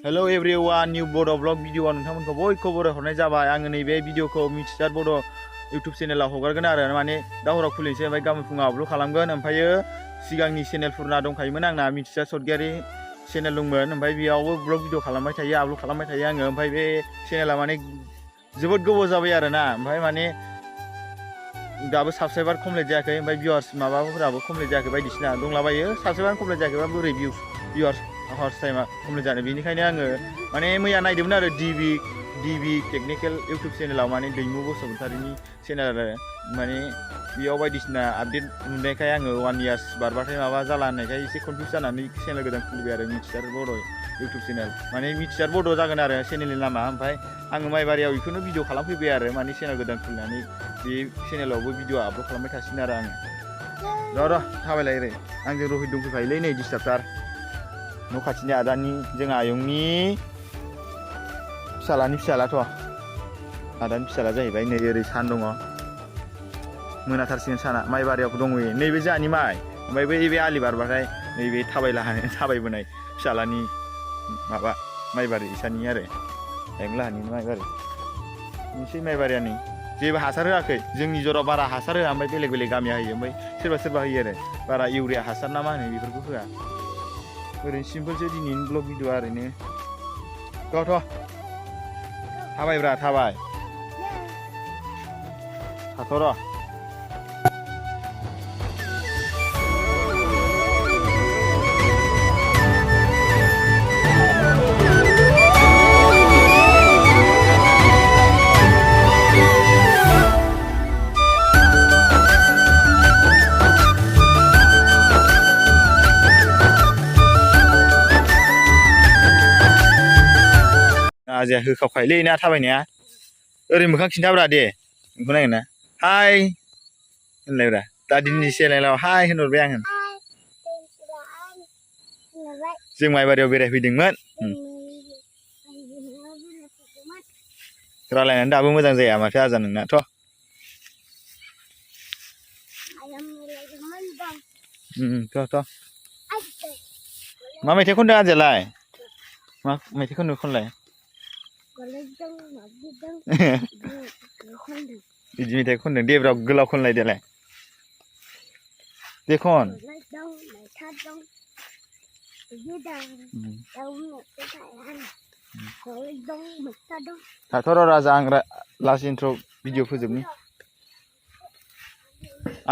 Hello everyone, new Bodo vlog video नोंथांमोनखौ बयखौबो हरनाय जाबाय आङो नैबे भिडिअखौ मिथिसार बड' YouTube चेनेलाव हगारगोन आरो माने दा हराव खुलिनोसै ओमफ्राय गाबोन फुङाव आपल'ड खालामगोन ओमफ्रायो सिगांनि चेनेलफोरना दंखायोमोन आंना मिथिसार सर्गियारि चेनेल दंमोन ओमफ्राय बेयावबो ब्लग भिडिअ खालामबाय थायो आपल'ड खालामबाय थायो आङो ओमफ्राय बे चेनेला माने जोबोद गोबाव जाबाय आरोना ओमफ्राय माने दाबो साबस्क्राइबार कमप्लिट जायाखै ओमफ्राय भिउआर्स माबाफोराबो कमप्लिट जायाखै बायदिसिना दंलाबायो साबस्क्राइबार कमप्लिट जायाखैबा बोरै भिउआर्स हर्स टाइमा कमप्लिट जानो बेनिखायनो आङो माने मैया नायदोंमोन आरो डिबि टेकनिकेल इउटुब चेनेलाव माने दैमु बसुमतारिनि चेनेल आरो माने बेयाव बायदिसिना आपडेट नुनायखाय आङो 1 इयार्स बारबाथाय माबा जाला होननायखाय एसे कनफिउज जानानै चेनेल गोदान खुलिबाय आरो मिथिसार बड' इउटुब चेनेल माने मिथिसार बड' जागोन आरो चेनेलनि नामा ओमफ्राय आङो माइबारियाव बेखौनो भिडिअ खालामफैबाय आरो माने चेनेल गोदान खुलिनानै बे चेनेलावबो भिडिअ आपल'ड खालामबाय थासिगोन आरो आङो र' थाबायलाय ओरै आंजों रहित दंफैफायोलै नै डिस्टार्बथार न' खाथिनि आदानि जोंहा आयंनि फिसालानि फिसालाथ' आदानि फिसाला जाहैबाय नै ओरै सान दङ मोनाथारसिगोन साना माइबारियाव दंहैयो नैबे जोंहानि माइ ओमफ्राय बे आलि बारबाथाय नैबे थाबायबोनाय फिसालानि माबा माइबारि इसानि आरो आयंलाहानि माइबारि मोनसे माइबारिया नै जेबो हासार होआखै जोंनि जराव बारा हासार होआ ओमफ्राय बेलेग बेलेग गामिया होयो ओमफ्राय सोरबा होयो आरो बारा इउरिया हासार ना मा होनो बेफोरखौ होआ ओरैनो सिम्पोलसो दिनैनि ब्लग भिडिअ ओरैनो थ' थाबायब्रा थाबाय थाथ' र' आजाया होखावखायोलै ना थाबायनाया ओरै मोखां खिन्थाब्रा दे नोंखौ नायगोन ना हाय होनलायब्रा दा दिनैनि चेनेलाव हाय होनहरबाय आङो जों माइबारियाव बेरायफैदोंमोन रायलायनानै दाबो मोजां जाया माथो आजा नोंनाथ' थ' मा मेथाइ खनदों आजायालाय मा मेथाइ खनलाय बिदि मेथाइ खनदों दे ब्रा गोलाव खनलाय देलाय दे खन थाथ' र' राजा आं लास्ट इन्ट्र' भिडिअ फोजोबनि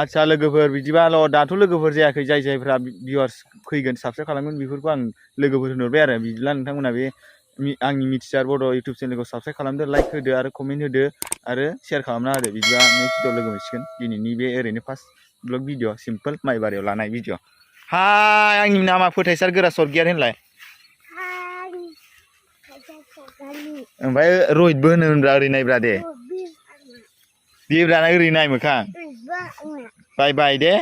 आदसा लोगोफोर बिदिबाल' दाथ' लोगोफोर जायाखै जायफ्रा भिउआर्स फैगोन साबस्क्राइब खालामगोन बेफोरखौ आं लोगोफोर होनहरबाय आरो बिदिब्ला नोंथांमोना बे आंनि मिथिसार बड' इउटुब चेनेलखौ साबस्क्राइब खालामदो लाइक होदो आरो कमेन्ट होदो आरो शेयार खालामना होदो बिदिबा नेक्स्ट भिडिअ लोगो मोनसिगोन दिनैनि बे ओरैनो फार्स्ट ब्लग भिडिअ सिम्पोल माइबारियाव लानाय भिडिअ हाय आंनि नामा फोथायसार गोरा सर्गियारि होनलाय ओमफ्राय रहितबो होनोब्रा ओरै नायब्रा दे देब्रा ओरै नाय मोखां बाय बाय दे